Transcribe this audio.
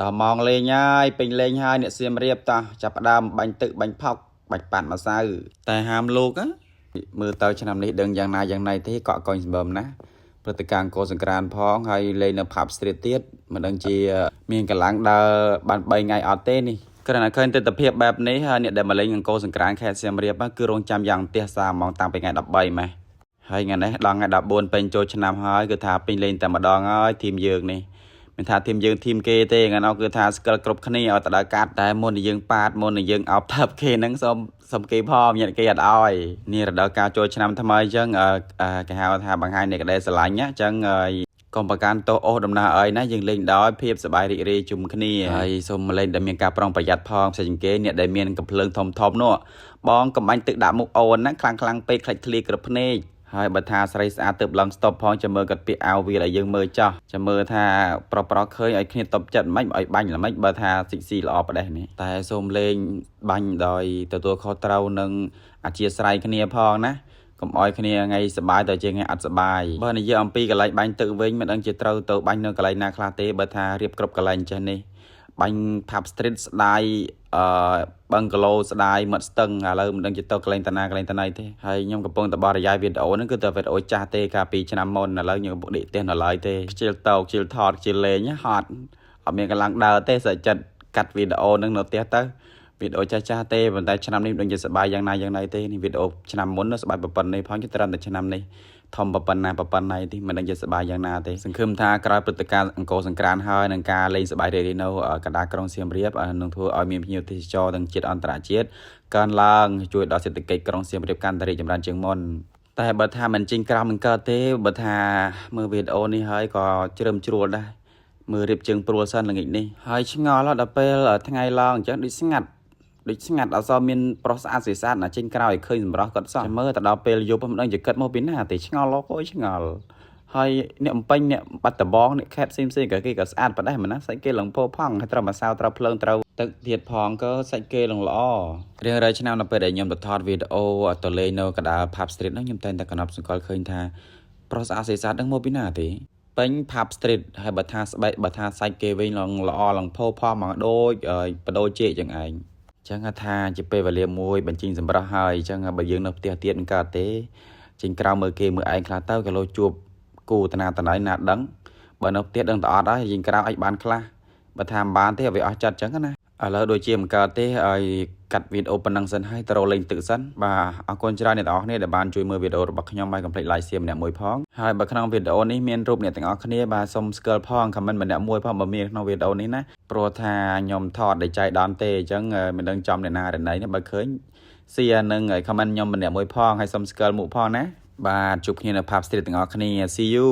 ដល់ម៉ោងលេងហើយពេញលេងហើយអ្នកសៀមរាបតោះចាប់ផ្ដើមបាញ់ទឹកបាញ់ផុកបាច់ប៉ាត់ម្សៅតែហាមលោកណាមើលទៅឆ្នាំនេះដឹងយ៉ាងណាយ៉ាងណីទេកក់កុញសម្បើមណាព្រឹត្តិការណ៍អង្គរសង្ក្រានផងហើយលេងនៅ Pub Street ទៀតមិនដឹងជាមានកម្លាំងដើរបាន3ថ្ងៃអត់ទេនេះគ្រាន់តែឃើញទស្សនភាពបែបនេះហើយអ្នកដែលមកលេងអង្គរសង្ក្រានខេត្តសៀមរាបគឺរងចាំយ៉ាងផ្ទះសាហ្មងតាំងពីថ្ងៃ13ម៉េះហើយថ្ងៃនេះដល់ថ្ងៃ14ពេញចូលឆ្នាំហើយគឺថាពេញលេងតែម្ដងហើយ team យើងនេះមិនថា team យើង team គេទេថ្ងៃនោះគឺថាស្កិលគ្រប់គ្នាឲ្យទៅដល់កាត់តែមុននឹងយើងប៉ាតមុននឹងយើងអោបថើបគេហ្នឹងសូមសូមគេផងញាតិគេអត់ឲ្យនេះរដូវកាលចូលឆ្នាំថ្មីអញ្ចឹងគេហៅថាបង្ហាញនៃក្តីស្រឡាញ់ណាអញ្ចឹងកុំប្រកាន់ទោសអូសដំណើរអីណាយើងលេងដោយភាពសប្បាយរីករាយជុំគ្នាហើយសូមលេងដែលមានការប្រុងប្រយ័ត្នផងផ្សេងជាងគេអ្នកដែលមានកំភ្លើងធំធំនោះបងកំបាញ់ទឹកដាក់មុខអូនណាខ្លាំងខ្លាំងពេកខ្លាច់ធ្លាយក្រភ្នែកហើយបើថាស្រីស្អាតទៅឡើងស្តុបផងចាំមើលគាត់ពាក់អាវវាឲ្យយើងមើលចោះចាំមើលថាប្រុសប្រុសឃើញឲ្យគ្នាតបចិត្តមិនឲ្យបាញ់ល្មិចបើថាសិកស៊ីល្អប្រដេះនេះតែសូមលេងបាញ់ដោយទទួលខុសត្រូវនឹងអធិស្ឋានគ្នាផងណាកុំអោយគ្នាថ្ងៃសបាយទៅជាថ្ងៃអត់សបាយបើនិយាយអំពីកន្លែងបាញ់ទឹកវិញមិនដឹងជាត្រូវទៅបាញ់នៅកន្លែងណាខ្លះទេបើថារៀបគ្រប់កន្លែងចេះនេះបាញ់ Pub Street ស្ដាយអឺបឹងគីឡូស្ដាយមាត់ស្ទឹងឥឡូវមិនដឹងជាទៅកន្លែងតាណាកន្លែងតាណីទេហើយខ្ញុំកំពុងតែបរិយាយវីដេអូហ្នឹងគឺតែវីដេអូចាស់ទេកាលពីឆ្នាំមុនឥឡូវខ្ញុំកំពុងដេកផ្ទះនៅឡើយទេខ្ជិលតោខ្ជិលថតខ្ជិលលេងហត់អត់មានកម្លាំងដើរទេសើចិត្តកាត់វីដេអូហ្នឹងនៅផ្ទះទៅវីដេអូចាស់ចាស់ទេប៉ុន្តែឆ្នាំនេះមិនដឹងជាសប្បាយយ៉ាងណាយ៉ាងណីទេនេះវីដេអូឆ្នាំមុនសប្បាយប៉ុណ្ណេះផងជិះត្រឹមតែឆ្នាំនេះធំប៉ុណ្ណាប៉ុណ្ណៃទេមិនដឹងជាសប្បាយយ៉ាងណាទេសង្ឃឹមថាក្រោយព្រឹត្តិការណ៍អង្គរសង្ក្រានហើយនឹងការលេងសប្បាយរីករាយនៅកណ្ដាលក្រុងសៀមរាបនឹងធ្វើឲ្យមានភ្ញៀវទេសចរទាំងជាតិអន្តរជាតិកើនឡើងជួយដល់សេដ្ឋកិច្ចក្រុងសៀមរាបកាន់តែរីកចម្រើនជាងមុនតែបើថាមិនចេញក្រៅមិនកើតទេបើថាមើលវីដេអូនេះហើយក៏ជ្រើមជ្រួលដែរមើលរៀបជើងព្រួលសិនល្ងាចនេះហើយឆ្ងល់ដល់ពេលថ្ងៃឡើងអញ្ចឹងដូចស្ងាត់ដូចស្ងាត់អត់សូវមានប្រុសស្អាតស្អាតណាចេញក្រោយឲ្យឃើញសម្រស់គាត់សោះមើលទៅដល់ពេលយប់មិនដឹងជាគិតមកពីណាទេឆ្ងល់លោកអើយឆ្ងល់ហើយអ្នកអំពេញអ្នកបាត់ដបងអ្នកខេតផ្សេងផ្សេងក៏គេក៏ស្អាតប៉ុណ្ណេះមិនណាសាច់គេឡើងពោផង់ហើយត្រូវម្សៅត្រូវភ្លើងត្រូវទឹកទៀតផងក៏សាច់គេឡើងល្អរៀងរាល់ឆ្នាំដល់ពេលដែលខ្ញុំទៅថតវីដេអូទៅលេងនៅកណ្ដាល Pub Street ហ្នឹងខ្ញុំតែងតែកណប់សង្កល់ឃើញថាប្រុសស្អាតស្អាតហ្នឹងមកពីណាទេពេញ Pub Street ហើយបើថាស្បែកបើថាសាច់គេវិញឡើងល្អឡើងផោផង់មកដូចបដូរជែកចឹងឯងចឹងថាជាពេលវេលាមួយបញ្ចេញសម្រស់ហើយអញ្ចឹងបើយើងនៅផ្ទះទៀតមិនកើតទេចេញក្រៅមើលគេមើលឯងខ្លះទៅក៏លោជួបគូតនាតណៃណាដឹងបើនៅផ្ទះដឹងតែអត់ហើយយើងក្រៅអាចបានខ្លះបើថាមិនបានទេឲ្យវាអស់ចិត្តអញ្ចឹងណាឥឡូវដូចជាមិនកើតទេឲ្យកាត់វីដេអូប៉ុណ្ណឹងសិនហើយទៅរកលេងទឹកសិនបាទអរគុណច្រើនអ្នកទាំងអស់គ្នាដែលបានជួយមើលវីដេអូរបស់ខ្ញុំហើយកុំភ្លេច like share ម្នាក់មួយផងហើយបើក្នុងវីដេអូនេះមានរូបអ្នកទាំងអស់គ្នាបាទសូមស្គាល់ផង comment ម្នាក់មួយផងបើមានក្នុងវីដេអូនេះណាព្រោះថាខ្ញុំថតដោយចៃដន្យទេអញ្ចឹងមិនដឹងចំអ្នកណារណីណាបើឃើញ share និង comment ខ្ញុំម្នាក់មួយផងហើយសូមស្គាល់មុខផងណាបាទជួបគ្នានៅ Pub Street ទាំងអស់គ្នា see you.